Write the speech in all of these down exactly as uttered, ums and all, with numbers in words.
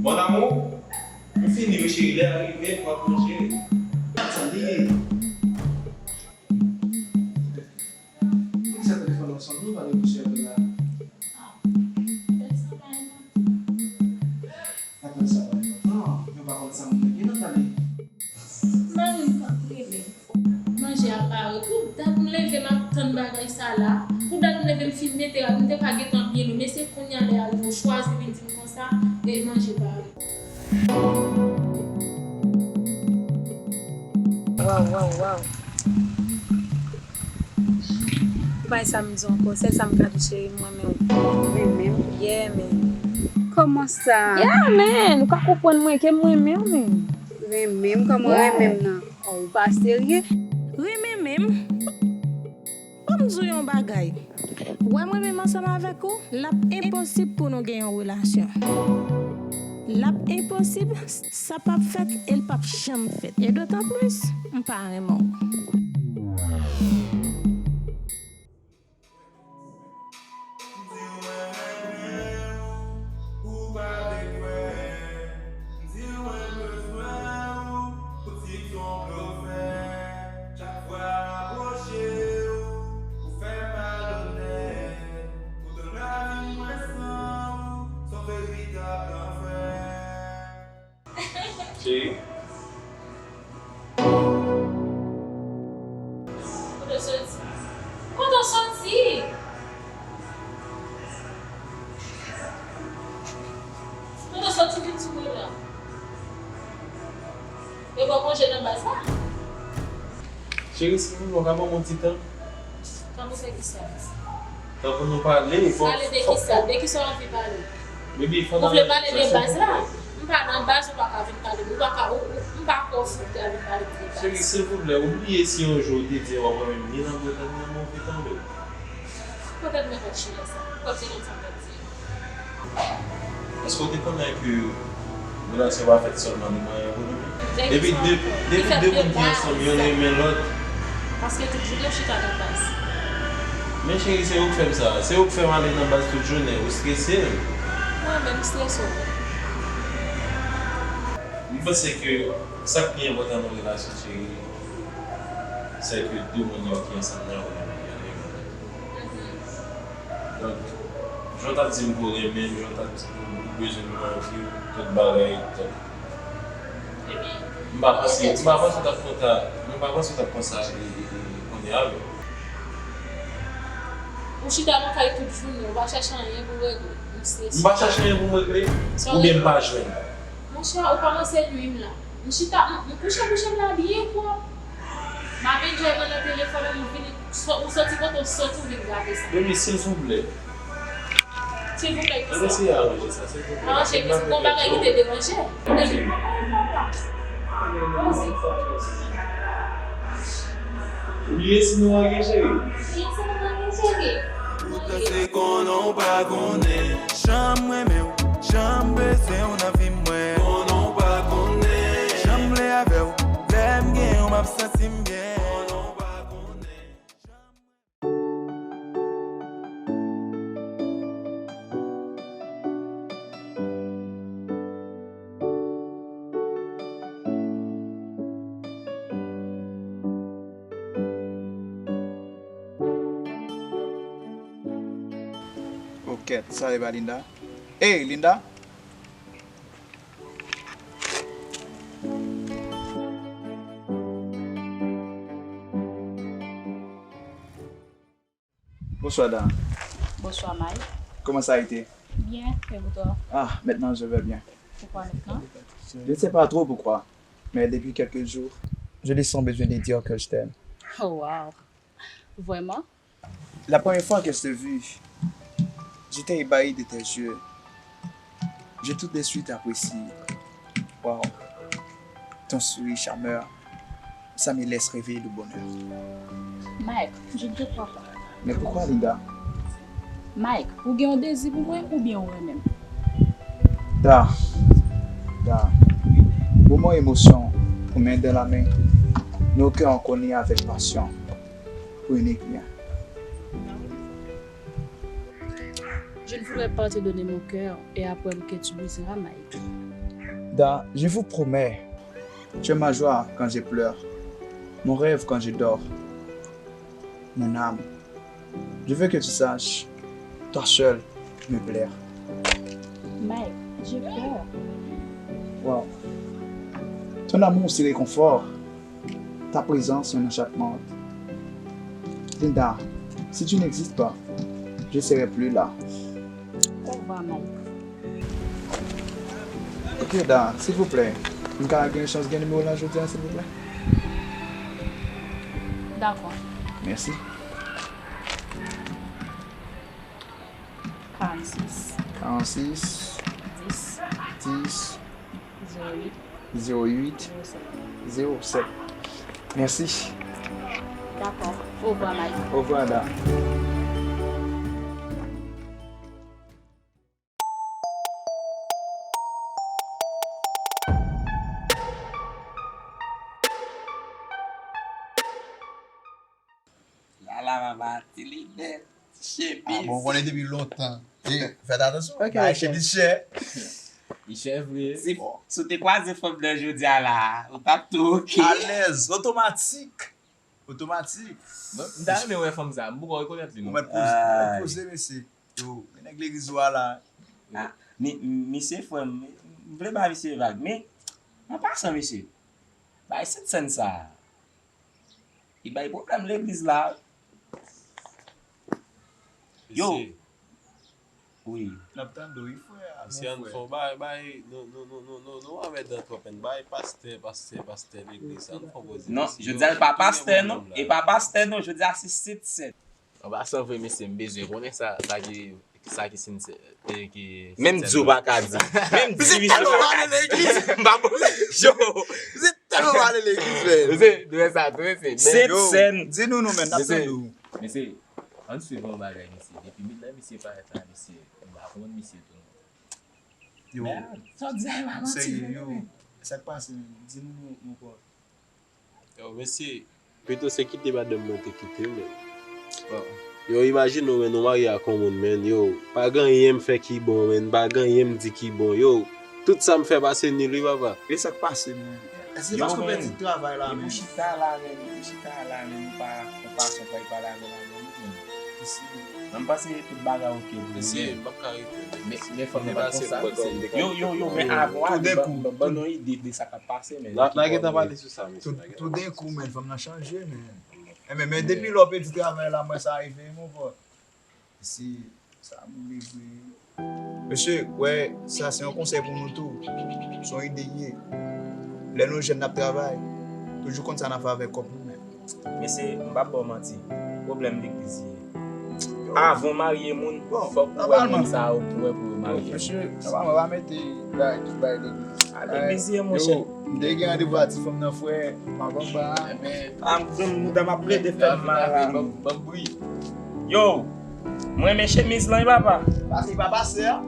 Mon amour, m fini wi cheri, lè a rive pou w ap manje. Tande. Poukisa telefòn nan sonn ou pa rebouche apèl la? Apèl sa pa enpòtan. Apèl sa pa enpòtan, men w pa konn sa moun nan gen nan pale. Mari m pap rele. Manje a pare. Pou dat m leve m ap tann bagay sa la. Pou dat m leve m fin mete rad, m te ka gentan byen lou. Men se kounye a lè a rive w chwazi vin di m konsa, e manje pare. Waw, waw, waw. Ou pa sa m di ankò, sèl sa m ka di cheri, m renmen w. Renmen m? Yeah, man. Kòman sa? Yeah, man. Ou ka konprann mwen ke m renmen w, man. Renmen m? Kòman renmen m nan? Oh, ou pa serye? Renmen menm? Ban m di w yon bagay. Wè mwen menm ansanm avèk ou, l ap enposib pou nou gen yon relasyon. L ap enposib, sa p ap fèt e l p ap janm fèt. E dotan plis, m pa renmen w. M di w mwen renmen w, ou pa vle kwè. M di w mwen bezwen w, ou di m se yon blofè. Chak fwa m apwoche w, ou fè m malonèt. Poutan lavi mwen san w, se yon veritab lanfè. Cheri. Kote w soti? Kote w soti? Kote w soti vin sou mwen la? Yo ba w konje nan baz la? Cheri, silvouplè, w ka ban m yon ti tan? Tan pou fè kisa? Tan pou nou pale. Pale de kisa? De kisa w anvi pale? Baby, fò n... Ou vle pale de baz la? M pa nan baz, ou pa ka vin pale. Ou pa ka, ou, ou, m pa kwè w fouta vin pale de baz. Cheri, silvouplè, ou bliye si yon jou ou te di w ap renmen m, ni nan bon tan, ni nan move tan, baby. Poutèt mwen konn chile sa. Poutèt mwen konn chile sa. Èske w te konnen ke relasyon pa fèt sèlman nan mwayen ekonomik? Epi de, depi de moun ki ansanm, yonn renmen lòt. Paske tout jounen w chita nan baz. Men cheri, se ou k fè m sa. Se ou k fè m ale nan baz tout jounen. Ou strese m. Mwen menm, m strese w. M panse ke sa k pi enpòtan nan relasyon, cheri, se ke de moun yo ki ansanm nan yo renmen, yo renmen lòt. Donk, jan w t ap di m ke w renmen m, jan w t ap di m ou bezwen m nan vi w, tout bagay, donk, m pa panse, m pa panse w t ap kontan, m pa panse w t ap konsa, e, e, e, kounye a, men. Ou chita nan kay tout jounen, ou pa chèche anyen pou w regle, ou strese. M pa chèche anyen pou m regle, oubyen m pa jwenn. Monchè, ou kòmanse nwi m la. M chita, m, m kouche, kouche m la byen pwòp. M ap enjoy mwen nan telefòn, ou vini, ou soti kote w soti, ou vin gate sa. Baby, silvouplè. Silvouplè, kisa? Ann eseye aranje sa, silvouplè. Aranje kisa? Gon bagay ki te deranje? Poze. Bliye si nou anyen, cheri. Bliye si nou anyen, cheri. Poutan se konnen w pa konnen. Jan m renmen w, jan m bezwen w nan vi mwen. Konnen w pa konnen. Jan m vle avè w, lè m gen w, m ap santi m byen. Konnen w pa konnen. O kèt, sa e pa Linda? Ey, Linda! Bonsoir, Dan. Bonsoir, Mike. Comment ça a été? Bien, et vous toi? Ah, maintenant je vais bien. Pourquoi maintenant? Je ne sais pas trop pourquoi, mais depuis quelques jours, je ressens besoin de dire que je t'aime. Oh, wow. Vraiment? La première fois que je t'ai vu, j'étais ébahi de tes yeux. J'ai tout de suite apprécié. Wow. Ton sourire charmeur, ça me laisse rêver le bonheur. Mike, je ne te crois pas. Mais pourquoi, Linda? Mike, ou gen yon dezi pou mwen oubyen ou renmen m? Da, Da, moman emosyon, pou men dan la men, nos cœurs ont cogné avec passion. Pou inik li a. Je ne voudrais pas te donner mon cœur et apprendre que tu briseras, Mike. Da, je vous promets, tu es ma joie quand je pleure, mon rêve quand je dors, mon âme. Je veux que tu saches, toi seul me plaire. Mike, j'ai peur. Wow. Ton amour, c'est réconfort. Ta présence, un enchantement. Linda, si tu n'existes pas, je serai plus là. Au revoir, Mike. Ok, Da, silvouplè, m ka gen chans gen nimewo w la jodi a, silvouplè? Dakò. Mèsi. Karannsis. Karannsis. Dis. Dis. Zewo uit. Zewo uit. Zewo sèt. Zewo sèt. Mèsi. Dakò. Au revoir, Mike. Au revoir, Da. Lala mama, ti linèt, ti Ah, bon, chemiz. Konnen depi lontan. E, fèt atansyon. Ok, Bagay ok. chemiz chè. Li chè vre. Si, si w te kwaze fanm nan jodi a la, ou t ap tou oke. Alèz, otomatik. Otomatik. Bon, m ta renmen wè fanm sa, m poko rekonèt li Ou non. mèt poze, ou mèt poze, mesye. Yo, gen nèg legliz ou a la. Ah, mi, misye frè m, m vle ba misye vag, men an pasan mesye, bay sèt sèn sa, li bay pwoblèm legliz la. Yo. Mesye, Wi. N ap tande w, wi, frè a, mesye, ann mon fè frè. Yon bagay, bay, nou, nou, nou, nou, nou, nou ann mèt dan twòp, ann bay pastè, pastè, pastè legliz sa, ann fè yon koze. Non, Mesye, jodi a l pa pastè non, e pa pastè non, jodi a se sèt sèn. An pasan vre, mesye, m bezwen konnen sa, sa ki, sa ki sèn sèn, e ki Menm di w pa ka di. Menm di misye Alò, w ale legliz. M pa poze yo. Se tèlman w ale legliz, men. Mesye, dwe sa, dwe se. Sèt Yo, sèn. Di nou, nou, men, n ap Mesye. tande w. Mesye, ann swiv yon bagay, mesye. Depi mitan misye parèt la, mesye, m pa konprann misye tou non. Yo, Sa w di a e pa manti serye, vre yo. non, men. Sa k pase, men? Di nou, nou, nou, bro. Yo, mesye, pito se kite madanm mwen te kite m, men. Yo, imajine w, men, nou marye ak yon moun, men, yo, pa gen anyen m fè ki bon, men, pa gen anyen m di ki bon, yo, tout sa m fè pase nil, wi, papa. E sa k pase, men? Èske Yo, paske w men, pèdi travay la, e men? Pou chita la, men, pou chita la, men, nou pa, nou pa son pa, pa lave la, men, men. Isi, mwen panse tout bagay oke pou Mesye, mwen. M p ap ka rete, men. Men, men fanm nan pa t konsa, mesye. Yo, yo, yo, men Yo, avan w ale, toudenkou. ban, ban, ban nou ide de sa k ap pase, men. N a, n a gentan pale sou sa, mesye. Tou, toudenkou, men, fanm nan chanje, men. E, men, men depi lè w pèdi travay la, mwen sa rive, mon bro. Si sa m vle vre. Mesye, wè, sa se yon konsèy pou nou tou. Se yon ide l ye. Lè nou jèn n ap travay, toujou konn sa n ap fè avèk kòb nou, men. Mesye, m p ap ba w manti. Pwoblèm legliz ye. Avan w marye moun, fòk ou wè moun sa yo pou wè pou yo marye. Mesye, nòmalman, pa mete bagay ki bay legliz. A legliz ye, monchè. Yo, m te gen randevou a ti fanm nan, frè, m ap anba, men. A, m, m, m ap plede fè m mal la. Ban m bri. Yo, m renmen chemiz lan, wi, papa. Paske li pa pastè a.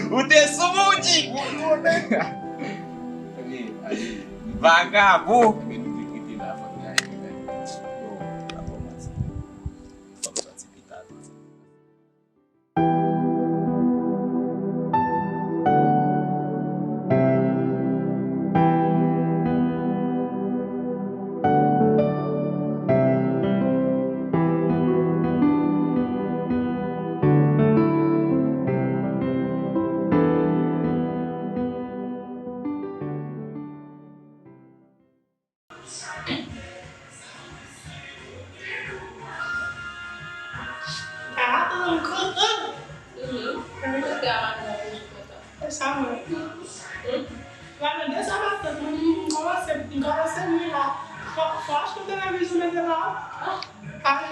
Ou te sou moun, Djik. Vagabon. Yo, pa fò manti. Fanm santi pita tou. Ah, m kontan. Mhm. Mwen te a maten an toujou kontan. E sa mwen. Hmm? Valè de sa maten, mwen, m kòmanse, m kòmanse nwi la. Fò, fò achte televizyon mete la. Ah.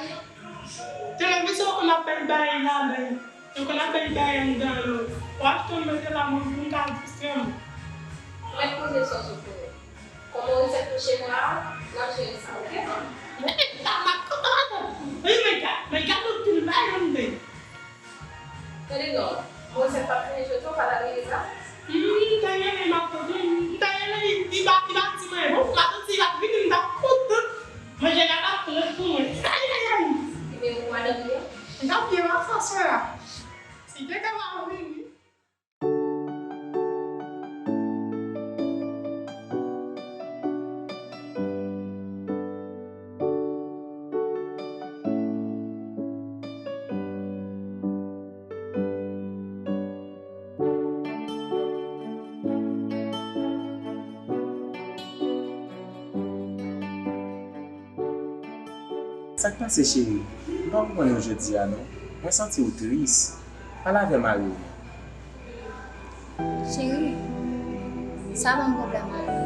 Televizyon konn ap bay bagay ladan. Yo konn ap bay bagay anndan yo. Fò achte mete la, mwen, m ka distrè m. Mwen poze sòs ou konnen. Kòman w resèt touche mwa a, n ap jere sa, oke? Mwen, m ap kontan maten. Wi, men gad, men gad yon pil bagay anndan. Tande non, mwen resèt p ap fini jodi, w pa ta rele sa? Hmm, m ta rele matant, wi, m ta rele li, li pa, li pa di mwen, bon, matant si li pa t vini, m t ap kontan. Manje la t ap trant pou mwen. Ay, ay, ay. Ebyen, ou madanm li an? M t ap byen masanse la. Si te ka pa vini. Sa k pase, cheri? M pa konprann ou jodi a, non. Mwen santi w tris. Pale avè mari w. Cheri, sa ban m pwoblèm anpil.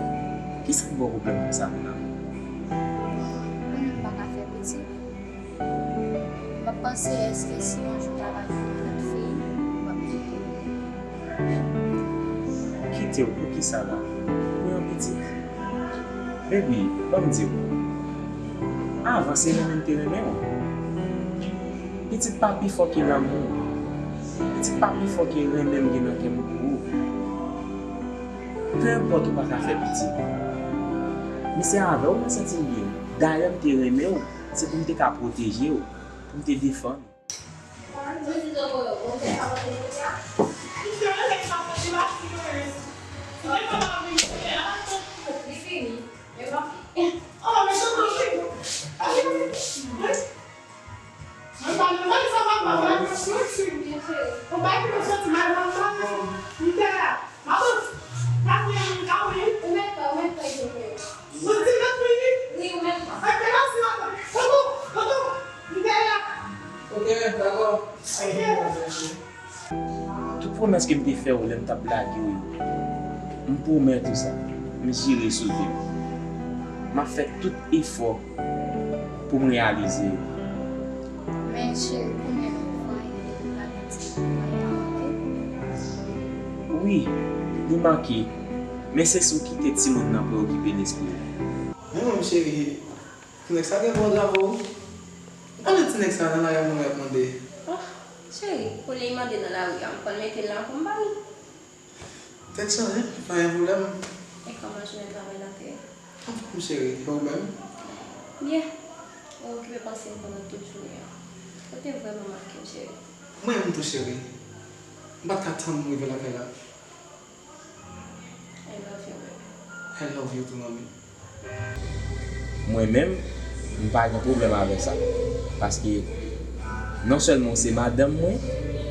Kisa k ba w pwoblèm konsa, mon amour? Mwen menm m pa ka fè pitit. M ap panse, èske si yon jou ta va gen yon lòt fi, m ap kite w? Kite w pou kisa la? Pou yon pitit? Baby, ban m di w. Avan se renmen m te renmen w. Pitit pa pi fò ke lanmou. Pitit pa pi fò ke renmen m gen nan kè m pou ou. Penenpòt ou pa ka fè pitit. Men se avè w mwen santi m byen. Dayè m te renmen w, se pou m te ka pwoteje w, pou m te defann ou. Tout pwomès ke m te fè w lè m t ap lage w yo, m pwomèt ou sa. M jire sou vi m. M ap fè tout efò pou m reyalize yo. Men cheri, kounye a nou fwaye, nou pa gen ti fwaye a manke? Wi, li manke. Men se si w kite timoun nan preyokipe lespri w. Men mwen, cheri, ti nèg sa gen bon travay. Mande ti nèg sa nan lari a, mwen ap mande. Ah, cheri, olye l mande nan lari a, m pral mete l la pou m ba li. Tèt chaje, pa gen pwoblèm. E kòman jounen travay la te ye? Anfòm, cheri, e ou menm? Byen. Ou okipe panse m pandan tout jounen an. Ou te vrèman make m, cheri. Mwen menm tou, cheri. M pa t ka tann m rive lakay la. I love you, baby. I love you too, mommy. Mwen menm, m pa gen pwoblèm avè sa. Paske non sèlman w se madanm mwen,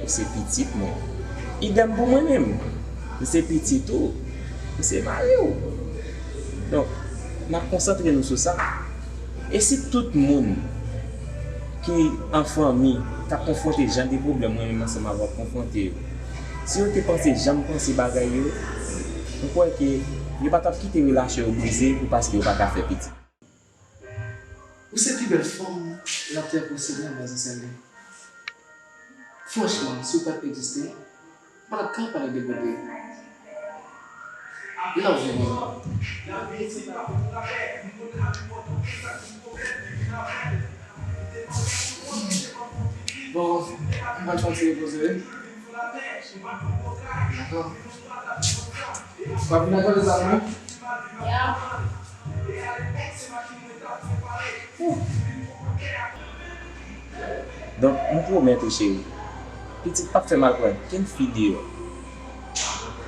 ou se pitit mwen. Idèm pou mwen menm. M se pitit ou, m se mari w. Donk, n ap konsantre nou sou sa. E si tout moun ki an fanmi t ap konfwonte jan de pwoblèm mwen menm ansanm avè w ap konfwonte yo, si yo te panse jan m panse bagay yo, m kwè ke yo pa t ap kite relasyon yo brize pou paske yo pa ka fè pitit. Ou se pi bèl fanm latè posede anba zye syèl li. Franchman, si w pa t egziste, m pa t ap ka pale de bebe. Love you, mama. Bon, m pral fè yon ti repoze, wi. Dakò. W ap vin ak valiz la pou mwen? Ya. Donk, m pwomèt ou, cheri, pitit p ap fè mal pou ankenn fi deyò.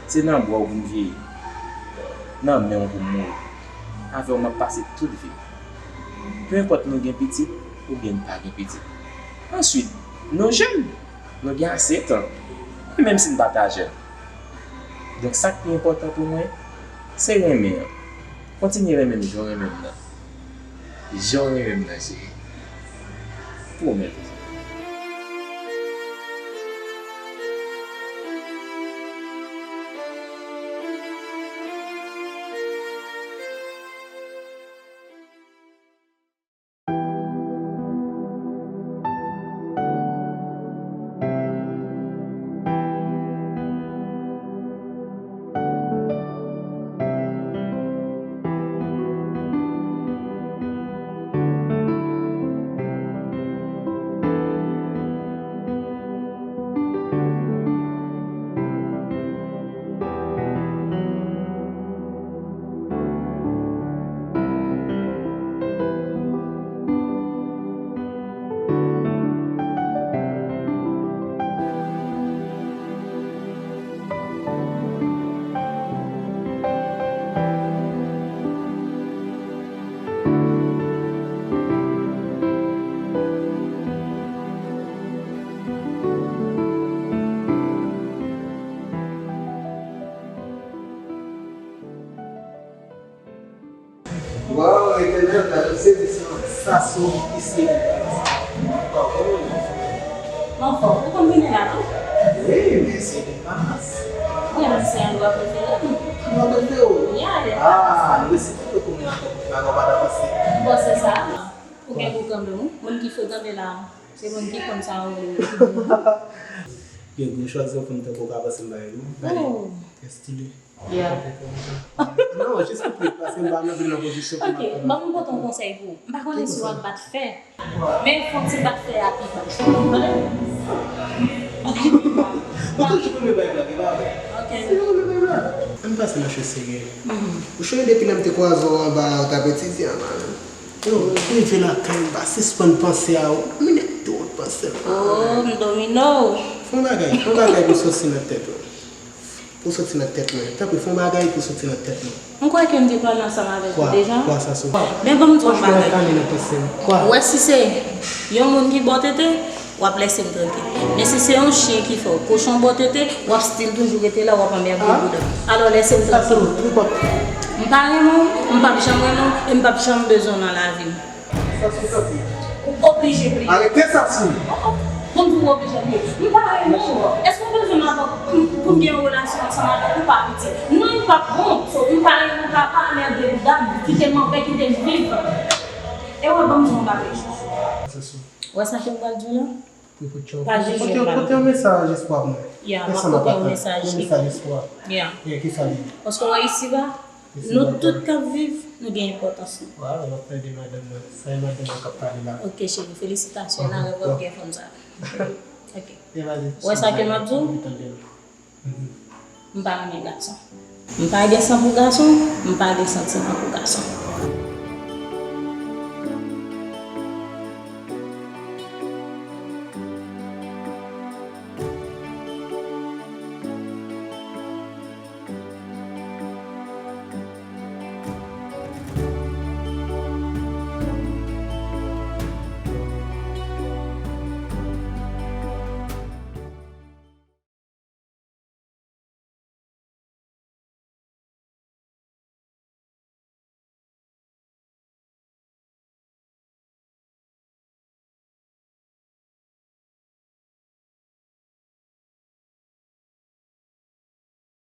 Se nan bra w pou m vyeye, nan men w pou m mouri. Avè w, m ap pase tout vi m. Penenpòt nou gen pitit oubyen n pa gen pitit. Answit, nou jèn, nou gen ase tan, e menm si n pa ta jèn. Donk, sa k pi enpòtan pou mwen, se renmen an. Kontinye renmen m jan w renmen m nan. Jan w renmen m nan, cheri. Pwomèt ou sa. Waw, Etènèl, gade sezisan! Sa sou ki serye. Mwen anfòm, ou konn vini la tou? Wi, men se de baz. Mwen menm se andwa prefere m. Andwa prefere w? Ya, ya. Ah, nou resi tout kote kounye a, bagay pa ta pase. Bon, se sa. Ou gen gou kanmenm, wi. Moun ki frekante la, se moun ki konn sa yo rele. Gen gou chwazi yon fanm tankou w ka panse m ba li, non? Gade, oh, trè style. Yeah. Non, jis pou plis, paske m pa nan vin nan pozisyon pou m ap fè. Ok, ban m pote yon konsèy pou ou. M pa konnen si w ap bat fè, men fò w ti bat fè a pi fò. Tande? Ou toujou renmen bay blag, e pa vre? Ok. Se renmen bay blag. Ann pase nan choz serye. Mhm. Ou chonje depi lè m te kwaze w anba, w t ap etidye anba menm. Yo, rive lakay, m pa sispann panse a ou. M ret tou panse. Oh, m domine w. Fè yon bagay, fè yon bagay pou soti nan tèt ou. Pou soti nan tèt mwen. Tanpri, fè yon bagay pou soti nan tèt mwen. M kwè ke m te pale ansanm avèk ou deja. Kwa sa sou. Men ban m di w yon bagay. Franchman, kane nan panse m. Kwa? Ou wè si se yon moun ki ba w tete, w ap lese m trankil. Men si se yon chen ki fè w, kochon ba w tete, w ap still toujou rete la, w ap anmède bouda m. Alò, lese m trankil. M pa renmen w, m p ap janm renmen w, e m p ap janm bezwen w nan lavi m. Ou oblije pliye. Arete Sassou! Oh, oh. Bon, ou oblije pliye. M pa renmen w. Èske w bezwen m avè w pou, pou m gen yon relasyon ansanm avèk ou pa piti? Non, m p ap bon. So, m pa renmen w, papa, anmède bouda m. Kite m anpè, kite m viv. E w ap ban m di yon bagay. Sassou. Ou wè sa ke m pral di w la? Pa jije m. Pote yon mesaj espwa pou mwen. Ya, m ap pote yon mesaj. Yon mesaj espwa. Ya. Kisa li ye? Paske w wè isiba, nou tout k ap viv, nou gen enpòtans nou. Waw, m ap tande madanm nan. Sa e madanm nan k ap pale la. Ok, cheri, felisitasyon. Nan rèv w ap gen fanm sa. Ok. Ou wè sa ke m ap di w? M pa renmen gason. M pa gen san pou gason, m pa gen santiman pou gason.